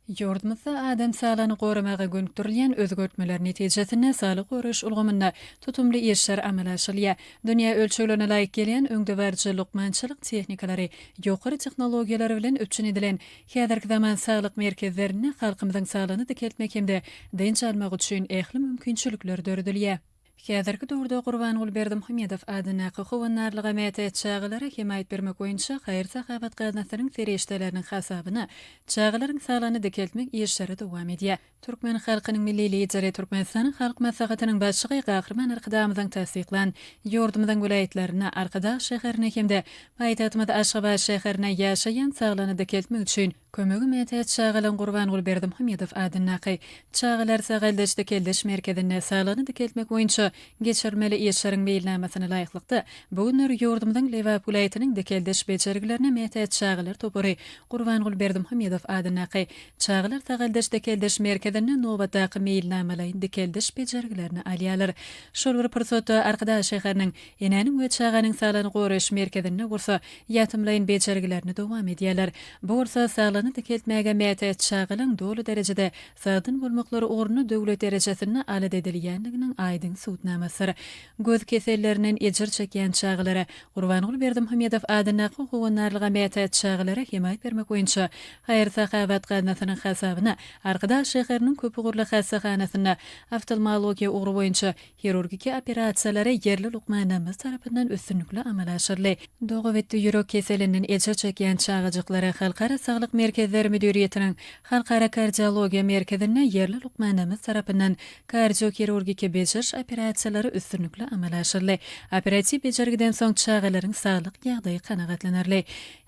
Ýurdumyzda adam saglygyny goramaga gönükdirilýän özgertmeler netijesinde saglygy goraýyş ulgamynda tutumly işler amala aşyrylýar. Dünýä ölçeglerine laýyk gelýän öňdebaryjy lukmançylyk tehnikalary, ýokary tehnologiýalar bilen üpjün edilen häzirki zaman saglyk merkezlerinde halkymyzyň saglygyny dikeltmek hem-de dynç almak üçin ähli mümkinçilikler döredilýär. Häzirki döwürde Gurbanguly Berdimuhamedow adyndaky Howandarlyga mätäç çagalara hemaýat bermek boýunça haýyr-sahawat gaznasynyň serişdeleriniň hasabyna çagalaryň saglygyny dikeltmek işleri dowam edýär. Türkmen halkynyň Milli Lideri, Türkmenistanyň Halk Maslahatynyň Başlygy Gahryman Arkadagymyzyň tassyklan ýurdumyzyň welaýatlarynda, Arkadag şäherinde hem-de paýtagtymyz Aşgabat şäherinde ýaşaýan saglygyny dikeltmek üçin Kömege mätäç çagalaryň Gurbanguly Berdimuhamedow adyndaky Çagalar sagaldyş-dikeldiş merkezinde saglygyny dikeltmek boýunça geçirilmeli işleriň meýilnamasyna laýyklykda, bu günler ýurdumyzyň Lebap welaýatynyň dikeldiş bejergilerine mätäç çagalar topary Gurbanguly Berdimuhamedow adyndaky Çagalar sagaldyş-dikeldiş merkezinde nobatdaky meýilnamalaýyn dikeldiş bejergilerini alýarlar. Şol bir pursatda Arkadag şäheriniň Enäniň we çaganyň saglygyny goraýyş merkezinde bolsa ýatymlaýyn bejergilerini dowam edýärler. Bu bolsa saglygyny dikeltmäge mätäç çagalaryň doly derejede sagdyn bolmaklary ugrunda döwlet derejesinde alada edilýändiginiň aýdyň subutnamasydyr. Göz kesellerinden ejir çekýän çagalara Gurbanguly Berdimuhamedow adyndaky Howandarlyga mätäç çagalara hemaýat bermek boýunça haýyr-sahawat gaznasynyň hasabyna Arkadag şäheriniň köpugurly hassahanasynda oftalmologiýa ugry boýunça Hirurgiki operasiýalary ýerli lukmanlarymyz tarapyndan üstünlikli amala aşyryldy. Dogabitdi ýürek keselinden ejir çekýän çagajyklara Halkara saglyk merkezleri müdiriýetiniň Halkara kardiologiýa merkezinde ýerli lukmanlarymyz tarapyndan kardiohirurgiki bejeriş operasiýalary üstünlikli amala aşyryldy. Operatiw bejergiden soň çagalaryň saglyk ýagdaýy kanagatlanarly.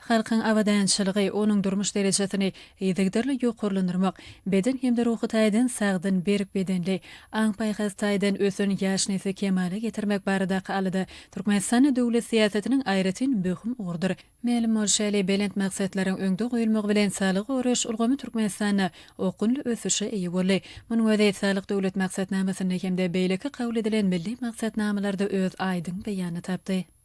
Halkyň abadançylygy, onuň durmuş derejesini yzygiderli ýokarlandyrmak, beden hem-de ruhy taýdan sagdyn, berk bedenli, aň-paýhas taýdan ösen ýaş nesli kemala getirmek baradaky alada Türkmenistanda döwlet syýasatynyň aýratyn möhüm ugrudyr. Mälim bolşy ýaly, belent maksatlaryň öňde goýulmagy bilen saglygy goraýyş ulgamy Türkmenistanda okgunly ösüşe eýe boldy. Munuň özi Saglyk Döwlet maksatnamasynda hem-de beýleki kabul edilen milli maksatnamalarda öz aýdyň beýanyny tapdy.